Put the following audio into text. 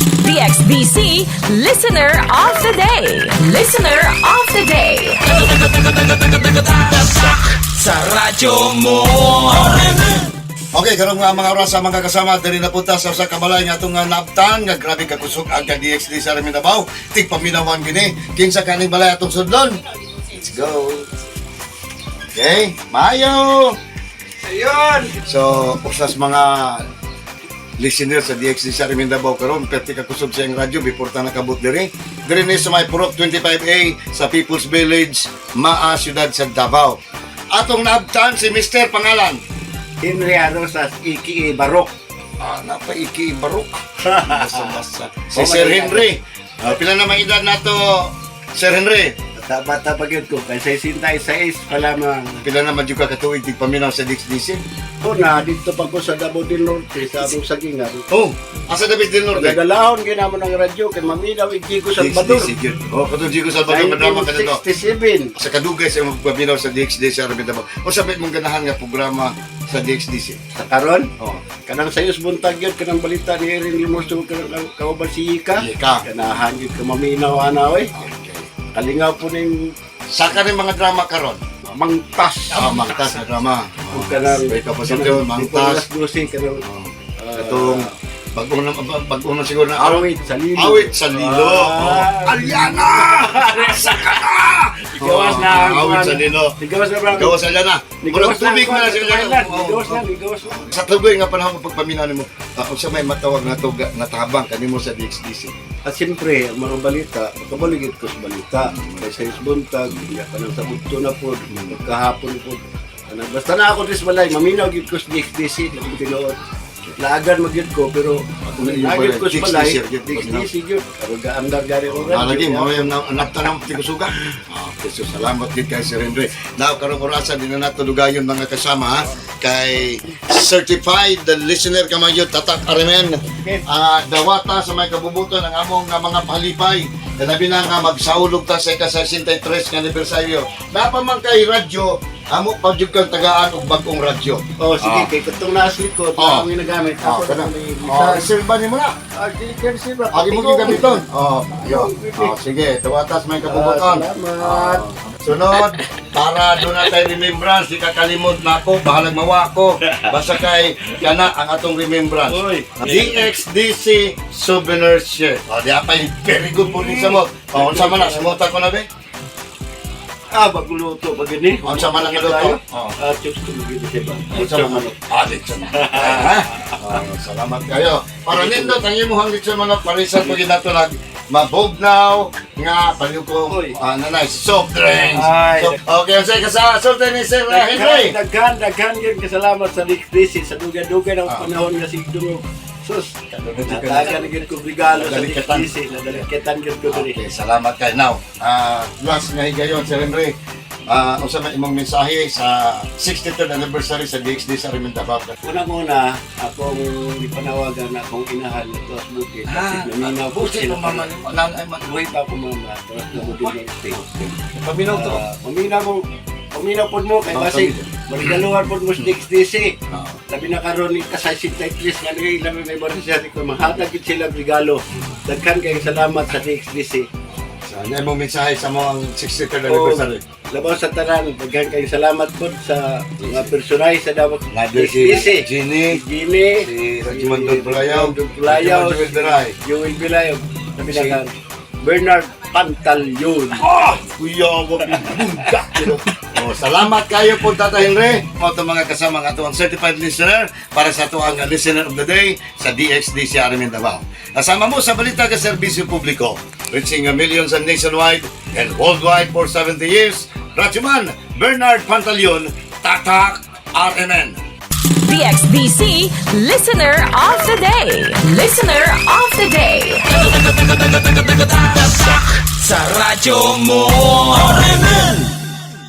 DXDC Listener of the Day. Listener of the Day. Sa radyo mo. Okay, karong nga mga oras sa mga kasama diri na punta sa usa ka balay nga atong nga naabtan nga grabe ka kusog ang ka DXD sa Mindanao. Tigpaminawan gini kinsa kaning balay atong sudlon. Let's go. Okay, maayo. Ayun! So, usas mga listener sa DXD sa Mindanao karon, perti ka kusog sa iyang radyo before ta nakabot diri. Diri ni sa may Purok 25A sa People's Village, Maa, Siyudad sa Davao. Atong naabtan si Mr. Pangalan. Henry Arosas, aka Barok. Ah, napaiki barok. Basta-basta. Si Sir Henry. Ah, pila na may edad na to, Sir Henry? Bata-bata pa gyud ko, kay 66 pa lamang. Pila na man jud ka katuig tigpaminaw sa DXDC? Una, dito pa ko sa Davao del Norte, sa among sagingan. Oh, asa David del Norte? Nagalahon ginamo ng radyo kay maminaw Jigo Salvador. DXDC gyud. Oh, katong Jigo Salvador madrama ka dito. 1967. Sa kadugay sa imong pagpaminaw sa DXDC sa Mindanao. Unsa may imong ganahan nga programa sa DXDC? Sa karon, Oh. kanang sayos buntag yun, kanang balita ni Erin Limoso, kanang kauban si Ika. Ika. Ganahan yun ka maminaw ana oy. Okay. Kalingaw po ning Sa kaning mga drama karon? mangtas. Ah, mangtas na drama. Ug kanang May kapasok mangtas. Alas 12 kanang Oh. Katong bagong na siguro na Awit sa lilo. Awit sa lilo. Ah. Oh. Aliana! Asa ka na? Igawas na ang Awit sa lilo. Igawas na bro. Gawas Aliana. Murag Igawas na. tubig na siya. Oo. Igawas na, igawas na. Sa tubig nga panahon ng pagpaminaw nimo, unsa may matawag na to natabang kanimo sa DXDC? At siyempre, ang mga balita, makabaligid ko sa balita. Kay sa buntag, hindi ka nang sa udto na po, magkahapon po. Ano, basta na ako dis balay, maminaw gid ko sa DXDC, labing tinuod. Laagan magyud ko, pero laagan ko sa balay, DXDC, DXDC gyud. Karon gaandar gani ko. Ah, lagi mo yung naptanong tigusuga. Ah, okay, so salamat din kay Sir Henry. Now karong orasa din na nato dugayon mga kasama ha kay certified the listener kamayo tatak aremen. Ah, dawata sa may kabubuton ang among nga mga palipay. Kanabi na nga magsaulog ta sa ika-63 nga anibersaryo. Napa man kay radyo, amo pa jud kang tagaan og bag-ong radyo. Oh, sige, Ah. kay katong nasa likod, Oh. ang ginagamit. Ah, Ako kana. na may Oh, reserve nimo na. Ah, dili ka reserve. Agi mo gamiton. Oh, ayo. Oh, sige, dawatas may kabubuton. Ah, salamat. Ah, sunod, para doon na tayo remembrance, di kakalimot na ako, bahalag mawa ko. Basta kay kana ang atong remembrance. Uy. DXDC Souvenir Shirt. O, di apay, very good po rin sa mo. O, unsa man na, sumuta ko na be? Ah, baguluto pa gini. Unsa man ang luto? Oh. Ah, chips ko magiging siya ba? Unsa man na? Ah, litson. Ha? Oh, salamat kayo. Para nindot ang imuhang litson manok, parisan po ginato nag mabugnaw nga palyuko Uy. ah, nanay soft drinks. Ay. So, okay, unsay ka sa sulti ni Sir Henry? Daghan, daghan yun kasalamat sa DXDC sa duga-duga ng Ah. panahon nga sigdungog. Sus, natagan na gyud ko regalo sa Nadalikitan. DXDC, nadalikitan gyud ko diri. Okay, salamat kay now. Ah, last nga higayon Sir Henry. Ah, unsa may imong mensahe sa 63rd anniversary sa DXD sa Mindanao? Unang-una, akong gipanawagan akong inahan na tuwas bukid. Ah, Naminaw po buti sila. mo mama nimo nanay man. Buhay pa ako mama, tuwas na bukid ng state. Paminaw to. Ah, paminaw mo, paminaw pod mo kay Ah, basig paminaw. marigaluhan pod mo sa DXDC. Ah. Labi na karon ni kasay 63 nga ni ilang anniversary ko mahatag gid sila og regalo. Daghan kay salamat sa DXDC. Sa ano imong mensahe sa mo ang 63rd anniversary? Labaw sa tanan, daghan kay salamat pod sa mga personahe sa Davao Nado si DXDC. Ginny, Si Jimmy, si Raymond Don Pulayaw, Don Pulayaw, Joel Beray. Joel Bilayo, labi na kan Bernard Pantaleon. Ah! Kuya, wag bunda. Oh, salamat kayo po Tata Henry. Mo to mga kasama nga ato ang certified listener para sa ato ang listener of the day sa DXDC Aramin Davao. Kasama mo sa balita ka serbisyo publiko, reaching a millions and nationwide and worldwide for 70 years. Rajuman Bernard Pantaleon, Tatak RMN. DXDC Listener of the Day. Listener of the Day. Sa radyo mo. RMN.